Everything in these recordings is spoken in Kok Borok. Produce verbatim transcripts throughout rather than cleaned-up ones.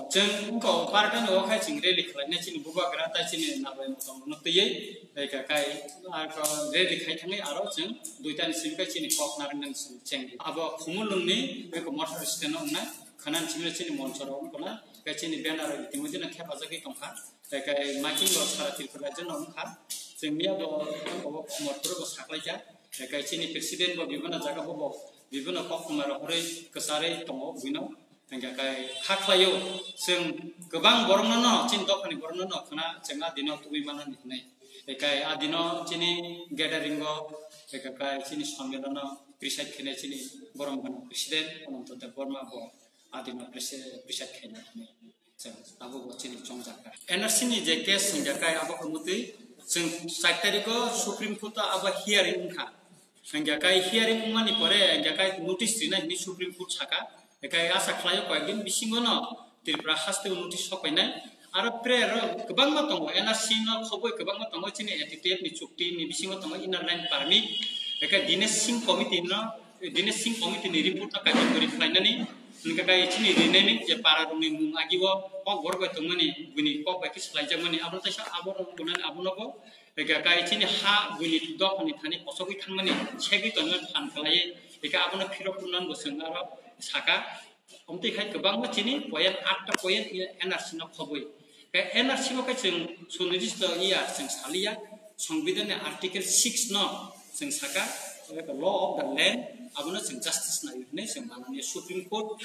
Chwng wngkha o bartani o khai chwng rally khlainai chini bubagra tai chini nabai motong no twiwi, eka kai arko rally khai thangwi aro chwng duitani simi khai chini kok narwknani chwng chengdi. Abo Khumulwngni eko motor stand o wngnai khwnani simi chini moncho rok wngkha na, kai chini banner rok itimodino khepajagwi tongkha. Eka miking rok sara Tripura rajyo no wngkha. Chwngni abo abo khumor phuru bo saklaikha. Eka chini president bo bibano jaga bo bo bibano kok khumar rok hwnwi kwcharwi tongo buino. Hingkha kha khlaio, chwng kwbang borokno no, chini dophani borokno no khna chwng a dino tubui mano hinwi. Ekai a dino chini gathering o, ekai chini sonmilano preside khainai chini borom gwnang president Ananto Debbarma bo a dino presi-, preside khainai hinwi chwng tabuk bo chini chongjak kha. N R C ni je case hingkha kha abo khe mutwi chwng char tarikh o Supreme Court o abo hearing wngkha. Hingkha kha hearing wngmani pore hingkha kha notice rinai hinwi Supreme Court saka. Ekai asa khlaio koyekdin bisingo no Tripura haste o notice sok painai. Aro prayer rok kwbangma tongo, N R C no khoboi kwbangma tongo, chini A T T F ni chukti ni bisingo tongo inner line permit. Ekai Dinesh Singh committee no, Dinesh Singh committee ni report no kaitor kori khlainani. Hingkha kha chini rinani je para rokni mung agi o kok borok bai tongmani, bini kok bai khe swlaijakmani, abo teisa abo rok gunani abo nogo. Eka kai chini ha buini dophani thani kosogwi thangmani segwi tongna phan khlaiwi, eka abono phirok tubunani bo chwng aro saka. Omtwi khai kwbangma chini point, atta point N R C no khobwi. Eka N R C bo khe chwng suniristho iya chwng saliya, Songbidan ni Article six no chwng saka, eka law of the land abono chwng justice nai hwnwi chwng manani Supreme Court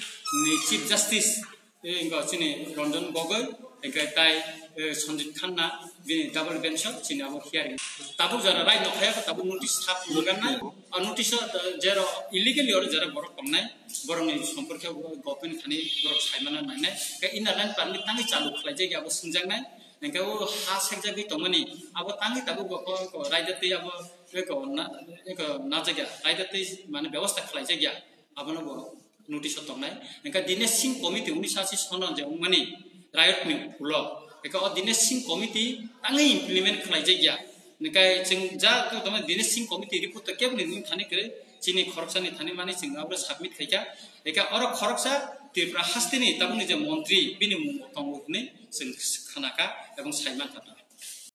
ni Chief Justice Tei wngkha chini Ranjan Gogoi, hingkhe tai, eh, Sanjib Khanna, bini double bench o chini abo hearing. Tabuk jora right no khaya, tabuk notice sap mugan nai. A notice o, eh, jero illegally oro jera borok tongnai, borokni somporkhe government thani borok saimana nainai. Hingkhe inner line permit tangwi chalu khlaijak ya abo swngjaknai. Hingkhe o ha sekjagwi tongmani, abo tangwi tabuk bo ko, ko raida tei abo, eh, ko na, eh, ko najak ya, raida tei mane bebosta khlaijak ya. Abono bo notice o tongnai. Hingkhe Dinesh Singh committee unisho ashi sono je wngmani riot ni ulo. Hingkhe o Dinesh Singh committee tangwi implement khlaijak ya. Hingkhe chwng ja tongma Dinesh Singh committee report to kebni wng thani kwrwi chini khoroksani thani mani chwng abo submit khaikha. Hingkhe oro khoroksa Tripura hasteni tabukni je montri bini mung tongo hwnwi chwng khnakha ebong saimankha.